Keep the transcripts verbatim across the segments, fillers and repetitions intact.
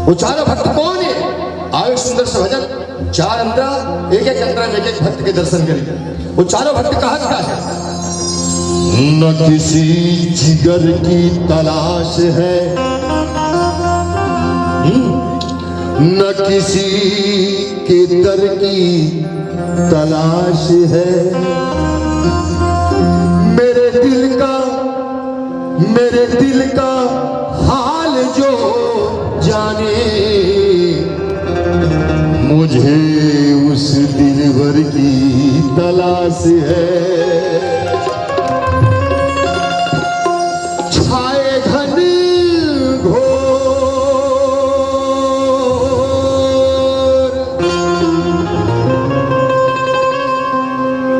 वो चारों भक्त कौन है? आओ, एक सुंदर सा भजन, चार अंतरा, एक एक अंतरा में एक एक भक्त के दर्शन करिए। वो चारों भक्त कहाँ का है? न किसी जिगर की तलाश है, हम्म, न किसी के दर की तलाश है। मेरे दिल का, मेरे दिल का हाल जो जाने, मुझे उस दिलबर की तलाश है। छाए घन घोर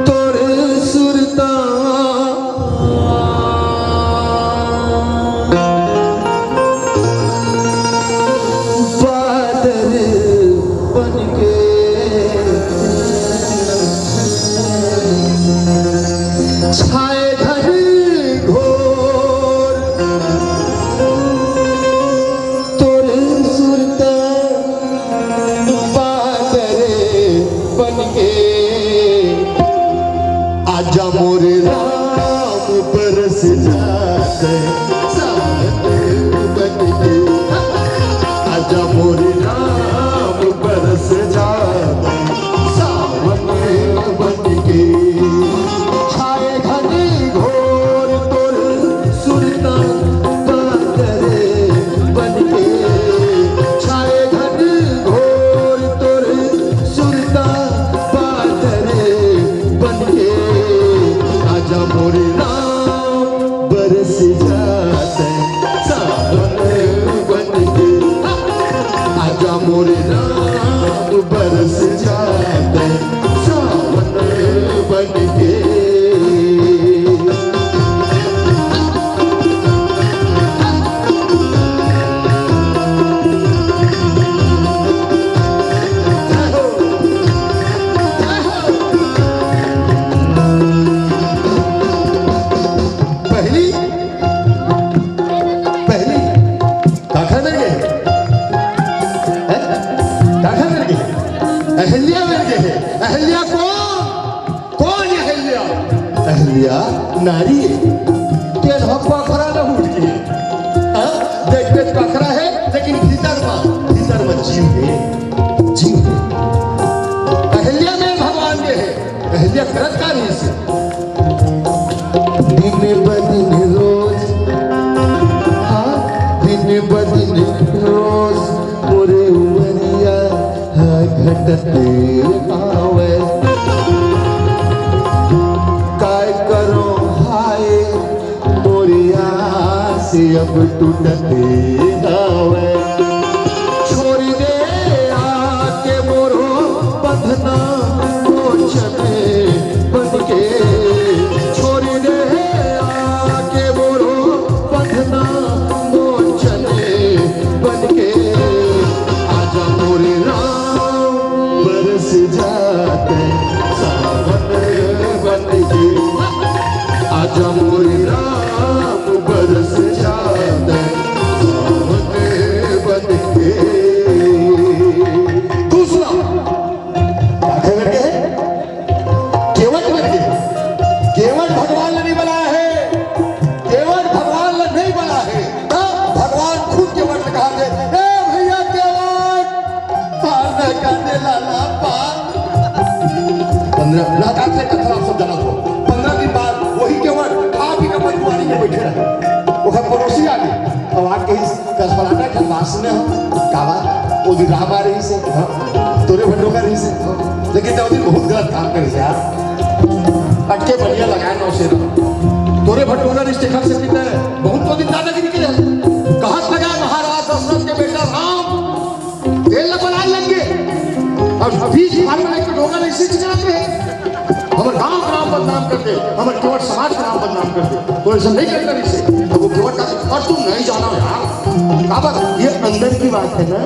तोर सुरता बादल बनके छाए घन घोर तोर सुरता बादल बनके। आजा मोरे राम बरस जाते सावन बनके। आजा मोरे राम बरस जाते सावन बनके। छाए घन घोर तोर सुरता बादल बनके। छाए घन घोर तोर सुरता बादल बनके। आजा मोरे राम बरस जाते सावन बनके। आजा मोरे राम बरस जाते सावन बनके। पहली, पहली, काखर मिल गए? हैं? काखर मिल गए? अहिल्या मिल गए। अहिल्या कौन? कौन अहिल्या? अहिल्या नारी है। तेल हम पखरा न उठ के। हाँ? देख, देख, पखरा है, लेकिन भीतर में, भीतर में जीव है। जीव है। अहिल्या में भगवान के है। अहिल्या करत का नहीं से? दिन ब दिन रोज, हाँ, दिन ब दिन रोज मोरे उमरिया ह घटत आवे। काय करो हाय, मोरी आस अब टूटत आवे। छोरी दे आके मोरो बंधना मोचन बनके। छोरी दे आके मोरो बंधना मोचन बनके। आजा मोरे राम बरस जाते सावन बनके। आजा मोरे राम बरस जाते सावन बनके। दूसरा, काखर मिल गए? केवट मिल गए। केवट भगवान ला नहीं बलाय हे, केवट भगवान ला नहीं बलाय हे। तब भगवान खुद केवट ला कहा दे, "ए भैया केवट, पार न कर दे लाला, पार।" पंद्रह, लद्दाख के कथा आप सब जानत हो। पंद्रह दिन बाद वही केवट खा पी के अपन दुआरी में बैठे रहे। ओकर पड़ोसी आ गए, अब आके इस कस फलाना के बात सुने हो, का बात? वो दिन राम आ रही से, हाँ? तोरे भटोका रही से, हाँ? लेकिन तो दिन बहुत गलत काम करे यार। अटके बढ़िया लगाए नौ से। तोरे भटोका रही से खा सकते हैं, बहुत तो दिन दादागिरी के लिए। कहा लगा महाराज दशरथ के बेटा राम, तेल ला बनाए लग गए। अब बीच भाग में लेके ढोंगा नहीं सीख जाते हैं। हमर गांव के नाम बदनाम कर दे, हमर केवट समाज के नाम बदनाम कर दे। तो ऐसा नहीं करना इसे। तो वो केवट का, और तुम नहीं जाना यार। काबर, ये अंदर की बात है ना,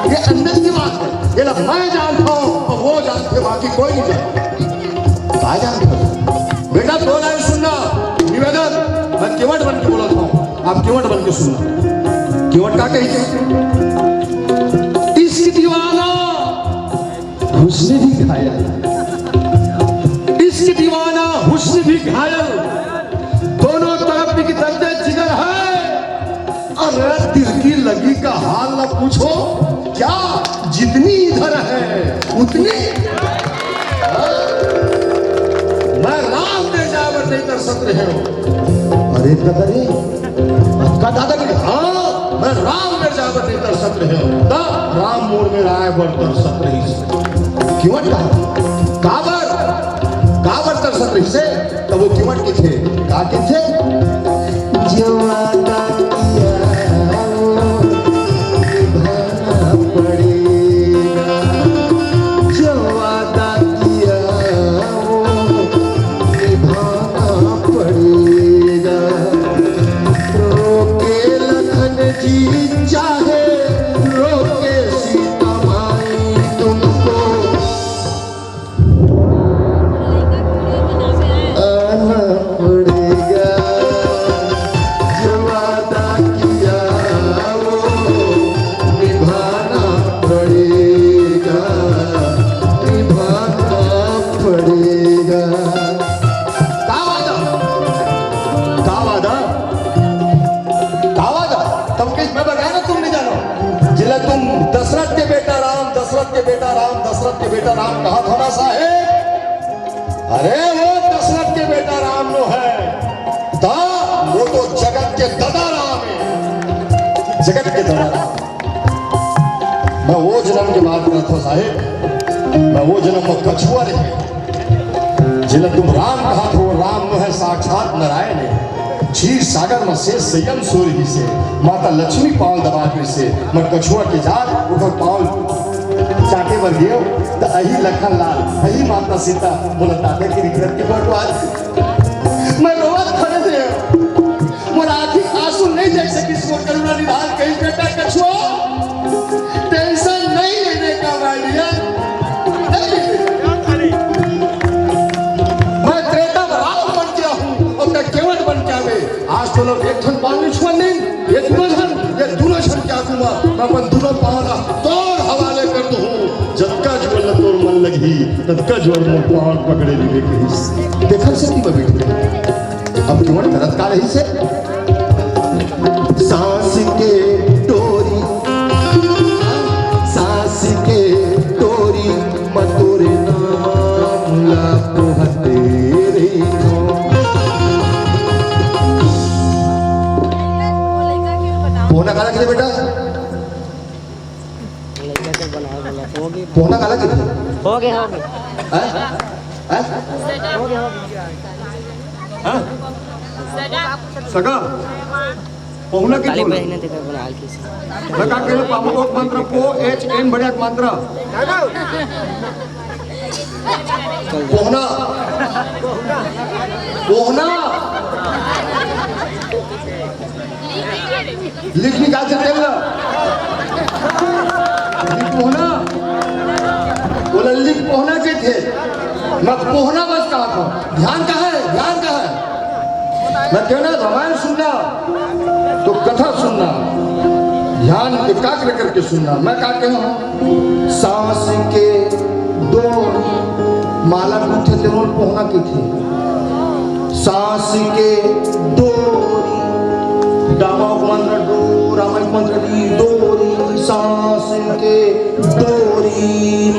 ये अंदर की बात है। ये ला मैं जानता हूँ और वो जानते, बाकी कोई नहीं जानता। का जानता हूँ? बेटा, दो लाइन सुनना, निवेदन, मैं केवट बन के बोला था, आप केवट बन के सुनना। केवट का कही? इश्क दीवाना, हुस्न भी घायल। इश्क दीवाना, हुस्न भी घायल। दोनों तरफ भी दर्द जिगर है। अरे दिल की लगी का हाल न पूछो, क्या जितनी इधर है उतनी। हाँ? मैं राम में जावर नहीं कर सकते हैं। अरे दादा रे, आपका दादागिरी। हाँ, मैं राम में जावर नहीं कर सकते हैं। दा राम मोर में राय बर कर सकते हैं। क्यों कहा? काबर, काबर कर सकते हैं। तब वो क्यों कथे? का कथे? जवादा किया वो निभाना पड़ेगा। जवादा किया वो निभाना पड़ेगा। रोके लखन जी चाहे रोके सीता माई तुमको आना पड़ेगा। जो वादा किया वो निभाना पड़ेगा, निभाना पड़ेगा। का वादा? का वादा? का वादा? तुम किस में बताया ना, तुम नहीं जानो। जिला तुम दशरथ के बेटा राम, दशरथ के बेटा राम, दशरथ के बेटा राम कहा था ना साहेब? अरे वो दशरथ के बेटा राम नो है, दा वो तो जगत के ददा राम है, जगत के ददा राम। मैं वो जन्म की बात करत हूँ साहेब, मैं वो जन्म में कछुआ रहे, जिला तुम राम कहा था, वो राम नो है साक्षात नारायण है। क्षीर सागर में से संयम सूर्य ही से, माता लक्ष्मी पाँव दबा के से, मैं कछुआ के जात ऊपर पाँव चाटे बर गयो, त अही लखन लाल, अही माता सीता, मोला दादा के रिखरत के बटवार। मैं रोवत खड़े थे, मोर आँखी आंसू नहीं देख सकिस, मोर करुणा निधान कही, "बेटा कछुआ, टेंशन नहीं लेने का, माय डियर।" नहीं लेने। मैं त्रेता में राम बन गया हूँ और मैं केवट बन के आवे। आज तो लोग एक ठन बाल नहीं छुअन नहीं, ये दुनो झन, ये दुनो झन के आगू मा मैं अपन दुनो पाँव ला तोर हवाले कर दूँ। जतका जोर ल तोर मन लगही, ततका जोर मोर पाँव पकड़े रहिबे कहिस। देखल से कि मैं बैठ गया। अब केवट करत का रहिस हे? सांस के डोरी, सांस के डोरी, मैं तोरे नाम ला पोहते रहिथों। पोहना काला कथे बेटा? लइका के बनावे वाला। हो गई। पोहना काला कथे? हो गए, हो गए। हैं? हैं? हो गए, हो गए। हैं? सगा। पोहना की ताली पोहना। बहिने देखा बना हल्की सी। मैं का कहे, पापा को मंत्र पो, एच एन बढ़िया मंत्र। पोहना। पोहना। लिख निकाल के तेल ला। लिख पोहना। बोला लिख पोहना के थे। मैं पोहना बस कहा था। ध्यान कहाँ है? ध्यान कहाँ है? मैं कहना रामायण सुनना तो कथा सुनना, ध्यान एकाग्र करके सुनना। मैं का कहा हूँ? सांस के डोरी, माला गुथे तेनोल पोहना के थे। सांस के डोरी, डामा मंत्र डो, रामा मंत्र डी, डोरी, सांस के डोरी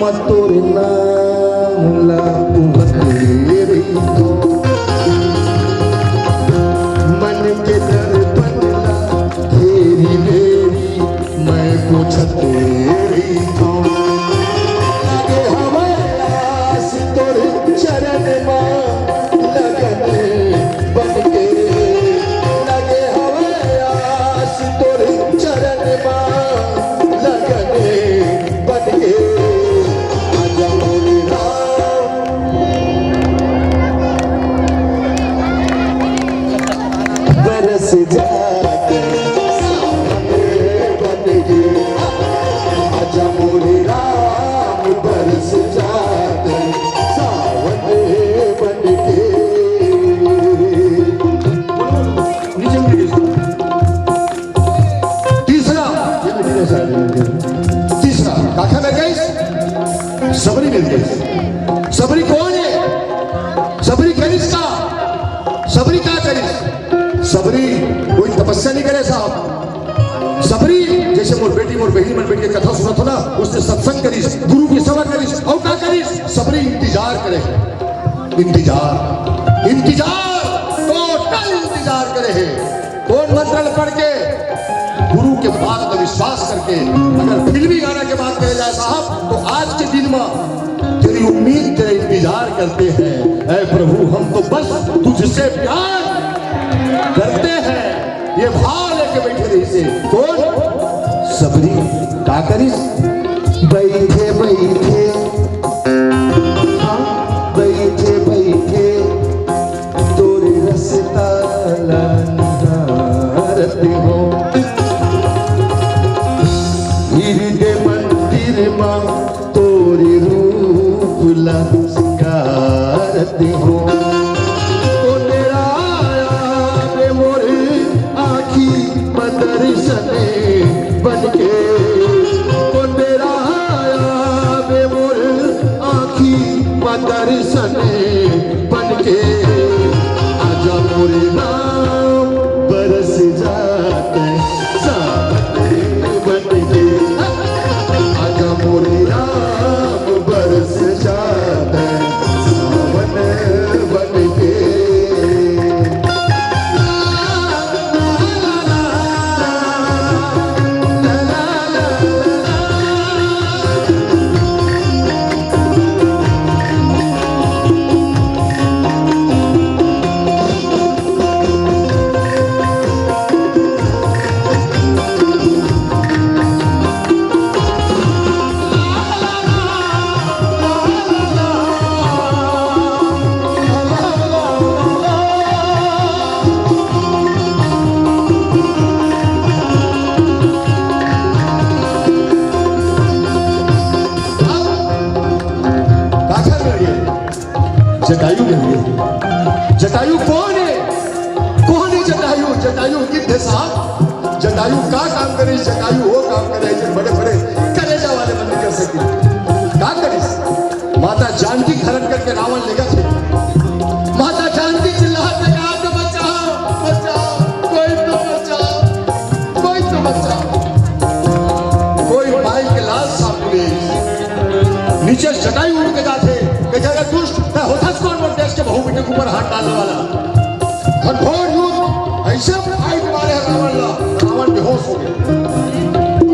म तोर नाम ला उभरे रहिथों। मन के दर्पण ला घेरी घेरी मैं पोछत रहिथों। लगे हवय आस तोर चरण मा लगन बन के, लगे हवय आस तोर चरण मा लगन बन के। आजा मोरे राम। बरस जाके सावन सबरी कोन हे? सबरी करिस का? सबरी का करिस? सबरी कोई तपस्या नहीं करे साहब। सबरी जैसे मोर बेटी, मोर बहिनी मन बैठ के कथा सुनत हो ना, उसने सत्संग करिस, गुरु की सेवा करिस, अउ का करिस? सबरी इंतजार करे हे, इंतजार, इंतजार, टोटल इंतजार करे हे। कोन मंत्र ल पढ़ के? गुरु के बात का विश्वास करके। अगर फिल्मी गाना के बात करे जाए साहब, तो आज के दिन में तेरी उम्मीद, तेरा इंतजार करते हैं, ऐ प्रभु, हम तो बस तुझसे प्यार करते हैं। ये भाव लेके बैठे रहिसे। कोन? सबरी का करिस? बैठे बैठे, हाँ, बैठे बैठे तोरे रस्ता ला निहारत हो। हृदय मंदिर मा तोरे रूप ला सिंगारत हो। ओ तेरा आया बे मोर आँखी म दर्शन बनके। ओ तेरा आया बे मोर आँखी म दर्शन बनके। आजा मोरे राम बरस जाते सावन बनके। आजा मोरे राम बरस जाते सावन बनके। काखर मिल गे? जटायु मिल गे। जटायु कोन हे? कोन हे जटायु? जटायु गिद्ध हे साहब। जटायु का काम करे? जटायु वो काम करे जो बड़े बड़े करेजा वाले मन नहीं कर सके। का करिस? माता जानकी हरण करके रावण लेगथे। माता जानकी चिल्लात हे, "आप तो बचाओ, बचाओ, कोई तो बचाओ, कोई तो बचाओ।" कोई माई के लाल सामने नीचे जटायु उड़ के जाथे, कथे, "अरे दुष्ट, तैं होथस कोन मोर देश के बहू बेटी के ऊपर हाथ डालने वाला?" घनघोर युद्ध, अइसे फाइट मारे हे रावण ला, रावण बेहोश हो गे।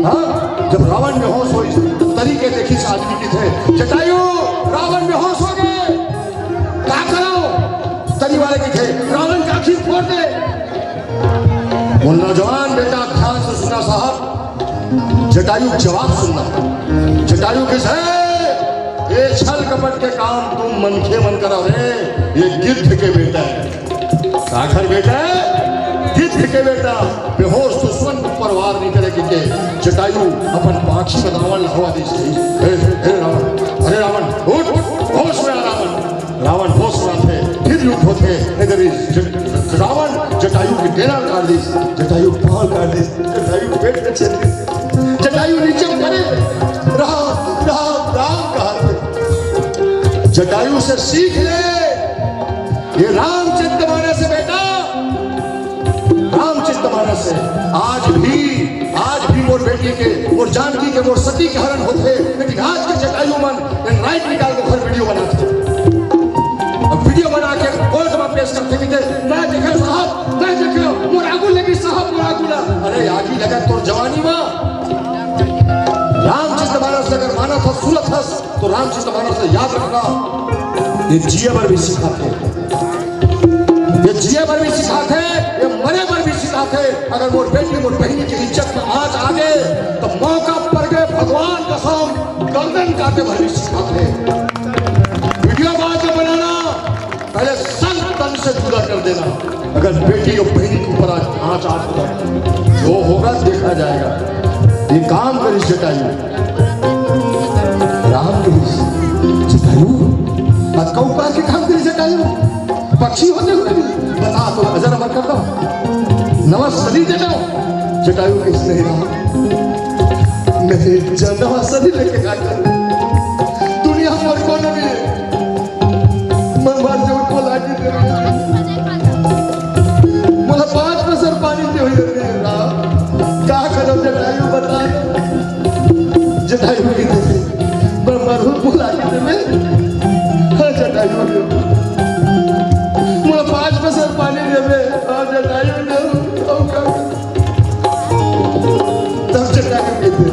हाँ, जब रावण बेहोश होइस, तरी के देखिस आदमी कथे, "जटायु, रावण बेहोश हो गे, का करंव?" तरी वाले कथे, "रावण के आँखी फोड़ दे।" वो नौजवान बेटा ध्यान से सुना साहब, जटायु जवाब सुनना। जटायु कथे, "ये छल कपट के काम तुम मनखे मन करा रे, ये गिद्ध के बेटा हे।" काखर बेटा हे? गिद्ध के बेटा। बेहोश दुश्मन के ऊपर वार नहीं करे के। जटायु अपन पाँखी में रावण ला हवा दीस। "हे, हे रावण, अरे रावण, उठ, होश में आ रावण।" रावण होश में आथे, फिर युद्ध होथे। इधर ही ज-, रावण जटायु के डेरा काट दीस, जटायु पाँव काट दीस, जटायु पेट में छेद दीस, जटायु नीचे उतरे, "राम, राम, राम" कहा। जटायु से सीख ले, ये रामचरित मानस हे बेटा, रामचरित मानस हे। आज भी, आज भी मोर बेटी के, मोर जानकी के, मोर सती के हरण होथे, लेकिन आज के जटायु मन एन राइट निकाल के ओखर वीडियो बनाथे। अब वीडियो बना के कोर्ट में पेश करथे, कथे, "मैं देखे साहब, मैं देखे, मोर आगू लगिस साहब, मोर आगू ला।" अरे आगी लगा तोर जवानी में। रामचरित मानस अगर मानत हस, सुनत हस, तो रामचरित मानस ला याद रखना, ये जिए बर भी सिखाथे, ये जिए बर भी सिखाथे, ये मरे बर भी सिखाथे। अगर मोर बेटी, मोर बहिनी के इज्जत में आँच आ गे, तो मौका पर गे, भगवान कसम, गर्दन काटे बर भी सिखाथे। वीडियो बाद में बनाना, पहले सर तन से जुदा कर देना। अगर बेटी और बहिनी के ऊपर आज आँच आ गया, जो होगा देखा जाएगा। ये काम करिस जटायु, राम करिस जटायु, आज कौआ के काम करिस जटायु, पक्षी होते हुए भी। बता तो नजर अमर कर दो, नवा शरीर दे दो। जटायु कहिस, "नहीं राम, नहीं, नवा शरीर लेके का करूं? दुनिया मोर जटायु बता दो। जटायु कहिथे, "मैं मरहूं, बुला के देबे।" हाँ, जटायु, "मोला पांच बसर पानी देबे।" हाँ, जटायु, "देहूं, अउ का?" तब जटायु कहिथे,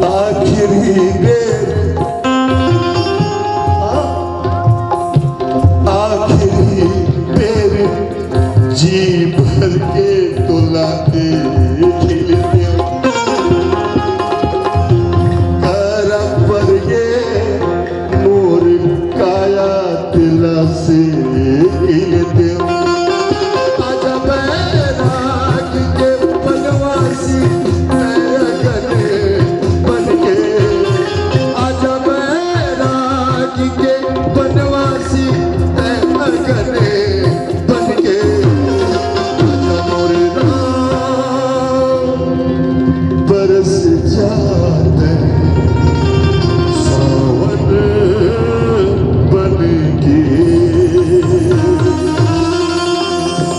"आखिरी बेर, हाँ, आखिरी बेर जी भर के तोला देखिल देव। करम पर ये मोर काया तिला से हिल देव। आजा बैराग के बनवासी, तैं अगन बन के। आजा बैराग के बनवासी, तैं अगन बन के। आजा मोरे राम, बरस जा तैं सावन बन के।"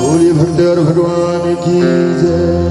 बोलिए भक्त और भगवान की जय।